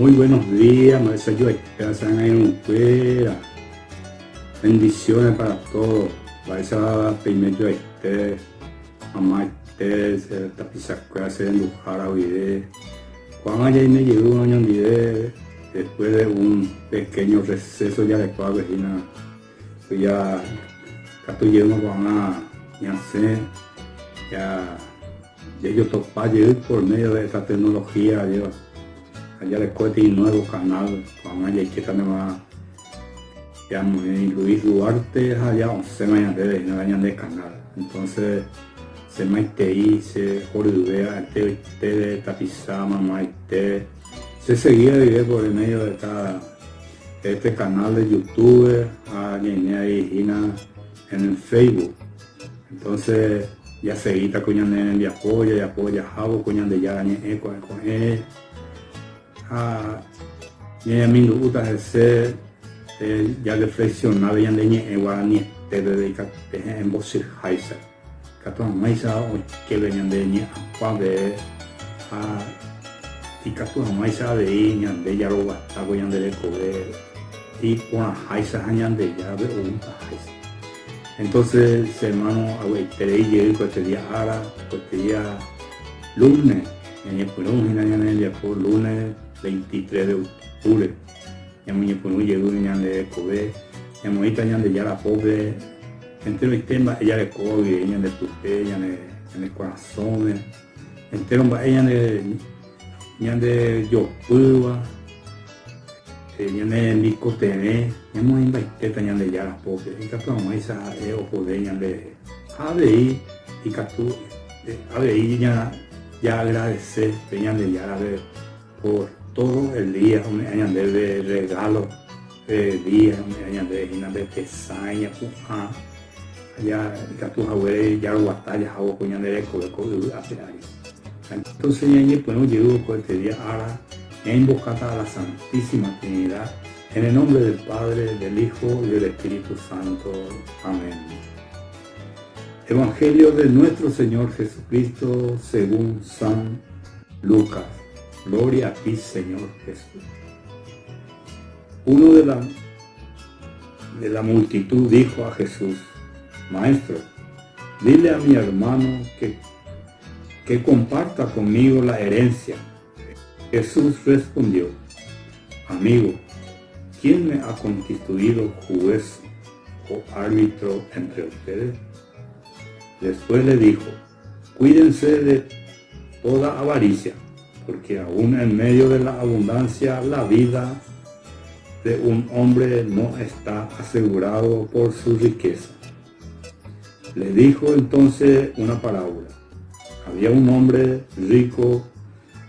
Muy buenos días, mba'eichajoaite angirũkuéra. Bendiciones para todos. Mba'éicha peime joaite, mamaite, che tapichakuéra che renduhára guive. Ko'ág̃a jaime jeýva oñondive después de un pequeño receso jarekuápe hína. Ja katu jeýma ko'ág̃a ñasẽ ja jajotopa jey por medio de esta tecnología ajéva ha jareko peteĩ nuevo canal ko'ág̃a jaikétanema ñamoĩ Luis Duarte ha ja osẽma ñandéve hína la ñande canal entonces che maitei che horyve ha'ete tapicha mamaite che seguía guive por medio de esta Este canal de YouTube ha ñaime avei hína en el Facebook. Entonces jaseguíta ko ñane rembiapo jajapo jahávo ko Ñandejára ñe'ẽ ko'ẽ ko'ẽ ha ñañamindu'úta hese jareflexionave ñande ñe'ẽ guaraniete peve ikatu he'ẽmbochyháicha. Ikatu hag̃uáicha oikéve ñande ñe'ãkuaave ha ikatu hag̃uáicha avei ñande jaroguata ko ñande rekove iporãháicha ha Ñandejárape outaháicha. Entonces, che hermano, avy'aiterei jey ko este día ára, ko este día lunes, ñañepyrũ hína ñane rembiapo lunes 23 de octubre. Ñamoñepyrũ jey ñande rekove, ñamoĩta Ñandejára pópe enteroite mba'e jarekóva guive ñande pype, ñane ñane korasõme, entéro mba'e ñande ñande jopýva, ñane remikotevẽ, ñamoĩmbaitéta Ñandejára pópe, ikatu hag̃uáicha ha'e opode ñande rehe. Ha avei ikatu avei jaagradese pe Ñandejárape Por todo el día ome'ẽ ñandéve regalo pe día ome'ẽ ñandéve hína pe tesãi ñapu'ã ha ikatu haguére jaroguata jahávo ko ñande rekove ko yvy ape ári. Ha entonces ñañepyrũ jeývo ko este día ára ñainvokáta a la Santísima Trinidad en el nombre del Padre, del Hijo y del Espíritu Santo. Amén. Evangelio de nuestro Señor Jesucristo según San Lucas. Gloria a ti, Señor Jesús. Uno de la, de la multitud dijo a Jesús, Maestro, dile a mi hermano que, que comparta conmigo la herencia. Jesús respondió, Amigo, ¿quién me ha constituido juez o árbitro entre ustedes? Después le dijo, Cuídense de toda avaricia, porque aún en medio de la abundancia la vida de un hombre no está asegurado por su riqueza. Le dijo entonces una parábola. Había un hombre rico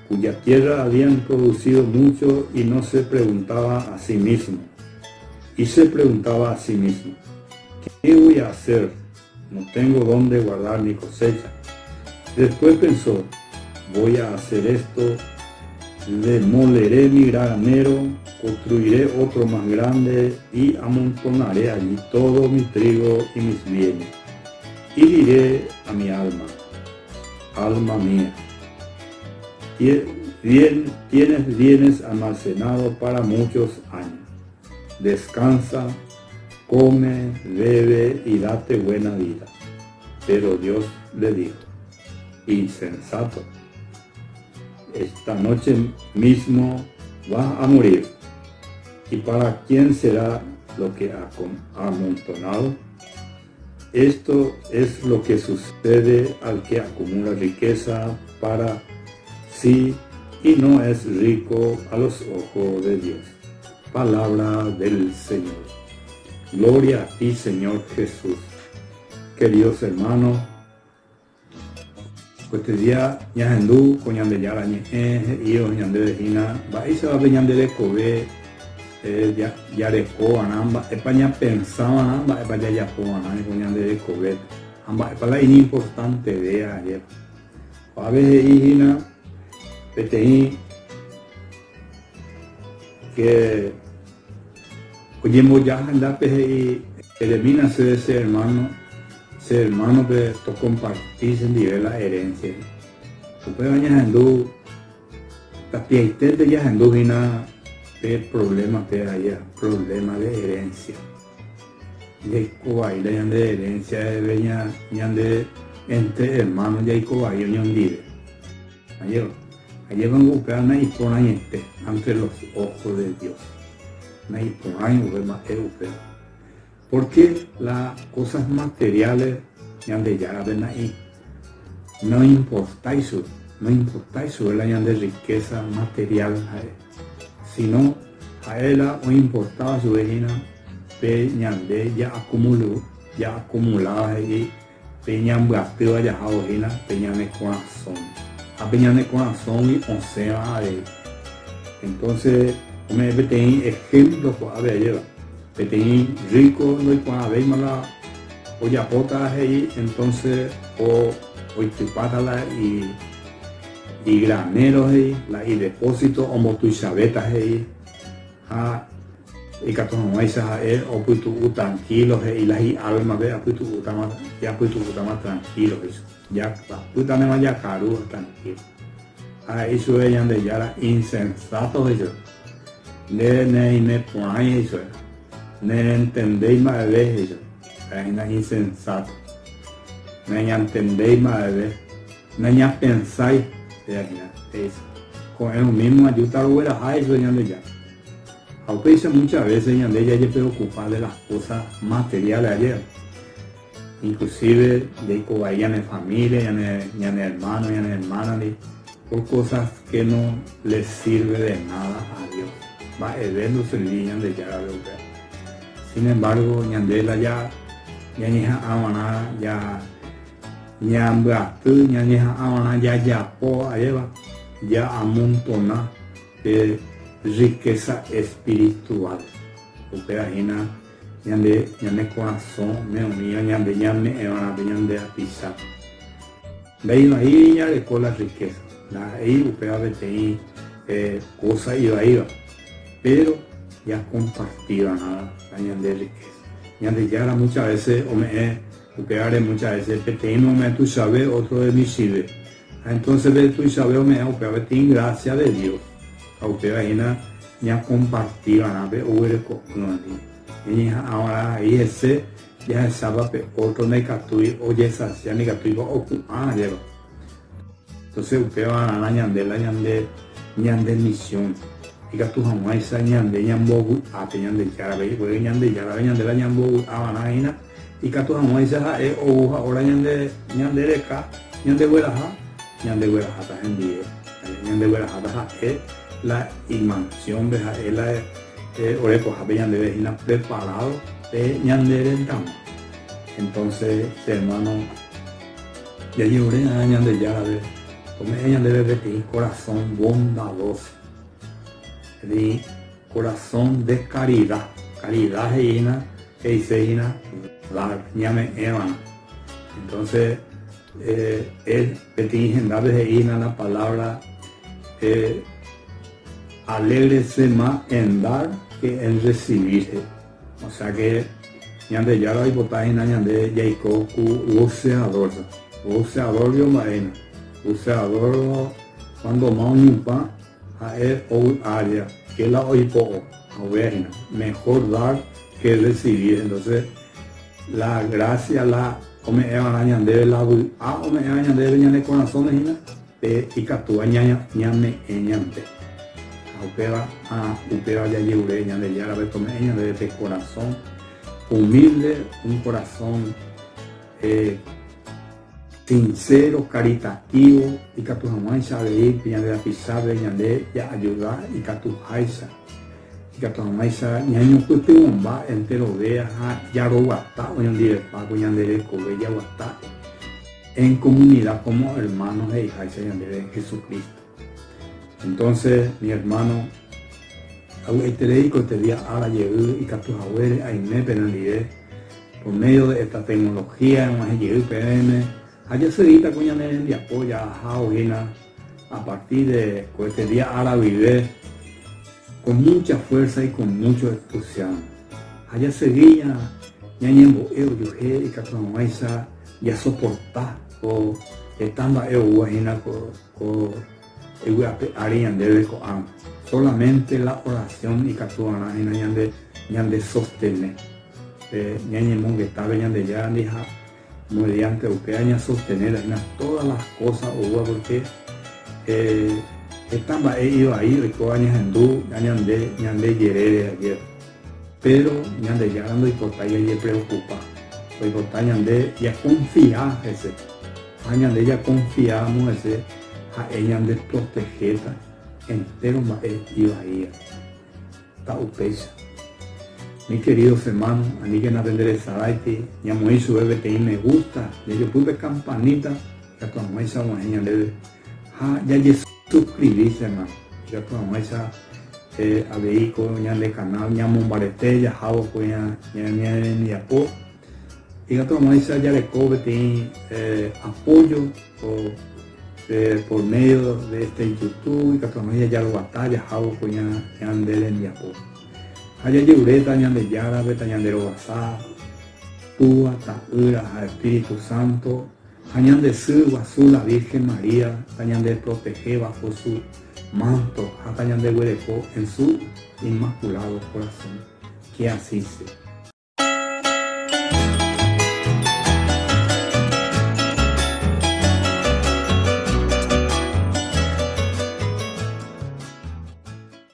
cuya tierra habían producido mucho y no se preguntaba a sí mismo. Y se preguntaba a sí mismo, ¿qué voy a hacer? No tengo dónde guardar mi cosecha. Después pensó, voy a hacer esto, demoleré mi granero, construiré otro más grande y amontonaré allí todo mi trigo y mis bienes. Y diré a mi alma, alma mía, bien, tienes bienes almacenados para muchos años. Descansa, come, bebe y date buena vida. Pero Dios le dijo, insensato, esta noche mismo vas a morir. ¿Y para quién será lo que ha amontonado? Esto es lo que sucede al que acumula riqueza para sí y no es rico a los ojos de Dios. Palabra del Señor. Gloria a ti, Señor Jesús. Queridos hermanos, Koestedía ñahendu ko Ñandejára Ñe'ẽ he'íva ñandéve hína mba'éichapa pe ñande rekove jareko va'erã, mba'épa ñapensa va'erã, mba'épa jajapo va'erã ko ñande rekovépe ha mba'épa la iñimportantevéva ajépa. Ko'ápe he'i hína peteĩ ke Oñemboja hendápe he'i, Eremína chéve che ermáno, che ermánope tokomparti chendive la erénsia. Upéva ñahendu Tapiaiténte jahendu hína pe problema péva aja, problema de herencia. Jaiko vai la ñande herencia reheve ñande entre hermano jaiko vai oñondive. Ajépa? Ajépango upéva naiporãiete ante los ojos de Dios. Naiporãi upe mba'e upéva. Porque la cosas materiales Ñandejárape na'i noimportái chupe, noimportái chupe la ñande riqueza material ha'e, sino ha'e la oimportáva chupe hína pe ñande ja'acumulu, ja'acumuláva he'i pe ñambyatýva jahávo hína pe ñane korasõme, ha pe ñane korasõgui osẽva avei. Entonces, ome'ẽ peteĩ ejemplo ko'ápe ajéva, peteĩ rico ndoikuaavéima la ojapóta he'i, entonces o oitypáta la igranero he'i, la idepósito ombotuichavéta he'i, Ha ikatu hag̃uáicha ha'e opytu'u trankílo, he'i la hi'álmape apytu'útama, japytu'útama trankílo, he'i chupe. Japýtanema jakaru trankílo. Ha he'i chupe Ñandejára insensáto, he'i chupe. Nde nereime porãi, he'i chupe. Nerentendéi mba'eve, he'i chupe. Ha'e hína insensáto. Nañantendéi mba'eve. Nañapensái, péva hína, he'i chupe. Ko'ẽrõ mímo ajúta rogueraha he'i chupe Ñandejára. Ha upéicha muchas veces ñande jajepreocupa de las cosas materiales ajéva. Inclusive jaiko vai ñane familia, ñane, ñane hermano, ñane hermana-ndi por cosas que no le sirve de nada a Dios. Mba'eve ndoservíri Ñandejárape upéva. Sin embargo, ñande la ja, ñañeha'ãva'erã ja Ñambyaty ñañeha'ãva'erã jajapo ajéva, ja'amontona pe riqueza espiritual. Upéva hína ñande ñane korasõme oĩva ñande ñame'ẽva'erã pe ñande rapichápe. Ndaivaíri jareko la riqueza, ndaha'éi upéva peteĩ kósa ivaíva, péro jakompartiva'erã la ñande riqueza. Ñandejára muchas veces ome'ẽ Upévare muchas veces peteĩme ome'ẽ tuichave, otro de michĩve. Ha entonces pe tuichave ome'ẽ upéva peteĩ gracia de Dios. Ha upéva hína ñakomparti va'erã pe oguereko'ỹvandi. Ñañeha'ã va'erã avei hese jahechápa pe otro ndaikatúi ojesasia, ndaikatúipa opu'ã ajépa. Entonces upéva va'erã ñande la ñande ñande misión. Ikatu hag̃uáicha ñande ñambovy'a pe Ñandejárape, porque Ñandejárape ñande la ñambovy'a va'erã hína. Ikatu hag̃uáicha ha'e ou ha óra ñande ñande reka, ñandegueraha, ñandegueraháta hendive. Ñandegueraháta ha'e la imansión-pe, ha'e la orekohápe ñandéve hína preparado pe ñande rentag̃ua. Entonces, che hermano, jajeruré'arã Ñandejárape ome'ẽ ñandéve peteĩ korasõ bondadoso, peteĩ Corazón de caridad. Caridad he'i hína, he'ise hína dar, ñame'ẽva'erã. Entonces, él peteĩ hendápe he'i hína la palabra alégrese más en dar que en recibir he'i. O sea que Ñandejára oipota hína ñande jaiko ku boxeador-cha. Boxeador-gui omba'e hína. Boxeador cuando más oñupã Ha'e ovy'ária que la oipo'o hague hína, mejor dar que recibir, entonces la gracia la ome'ẽva'erã ñandéve, la vy'a ome'ẽva ñandéve ñane korasõme hína, pe ikatúva ñame'ẽ ñande. Ha upéva, ha upéva jajerure Ñandejárape tome'ẽ ñandéve pe korasõ humilde, un corazón Sincero, caritativo, ikatu hag̃uáicha avei pe ñande rapichápe ñande ja'ajuda ikatuháicha, ikatu hag̃uáicha ñañopytyvõmba enterovea ha jaroguata oñondivepa ko ñande rekove jaguata en comunidad como hermanos he'iháicha ñandéve Jesucristo. Entonces, mi hermano, avy'aiterei ko este día ára jey ikatu haguére aime penendive Por medio de esta tecnología eg̃uahẽ jey peẽme ha jaseguíta ko ñane rembiapo jahávo hína a partir de ko este día ára guive con mucha fuerza y con mucho entusiasmo. Ha jasegui ñañembo'e ojuehe ikatu hag̃uáicha jasoporta ko heta mba'e oúva hína ko. yvy ape ári ñandéve ko'ág̃a. Solamente la oración ikatu va'erã hína ñande ñande sostene pe ñañemongetápe Ñandejárandi ha mediante upéva ñasostenéta hína todas las cosas oúva porque heta mba'e ivai oikóva ñahendu ñande ñande jerére ayer. Péro Ñandejára ndoipotái jajepreokupa, oipota ñande jakonfia hese. Ha ñande jakonfiáramo hese, ha'e ñandeprotehéta entéro mba'e ivaíva. Ta'upéicha. Mi queridos hermanos, aníkena penderesaráiti, ñamoĩ chupe peteĩ me gusta, jajopy pe campanita ikatu hag̃uáicha og̃uahẽ ñandéve ha jajesuscribi che hermano, ikatu hag̃uáicha avei ko ñande canal ñamombarete jahávo ko ñane rembiapo, ikatu hag̃uáicha jareko peteĩ apoyo ko por medio de este YouTube ikatu hag̃uáicha jaroguata jahávo ko ñande rembiapo. Ha jajeruréta Ñandejárape tañanderovasa, Túva, Ta'ýra ha Espíritu Santo, ha ñande Sy Guasu la Virgen María tañandeprotehe bajo su manto ha tañandeguereko en su Inmaculado Corazón. Que así sea.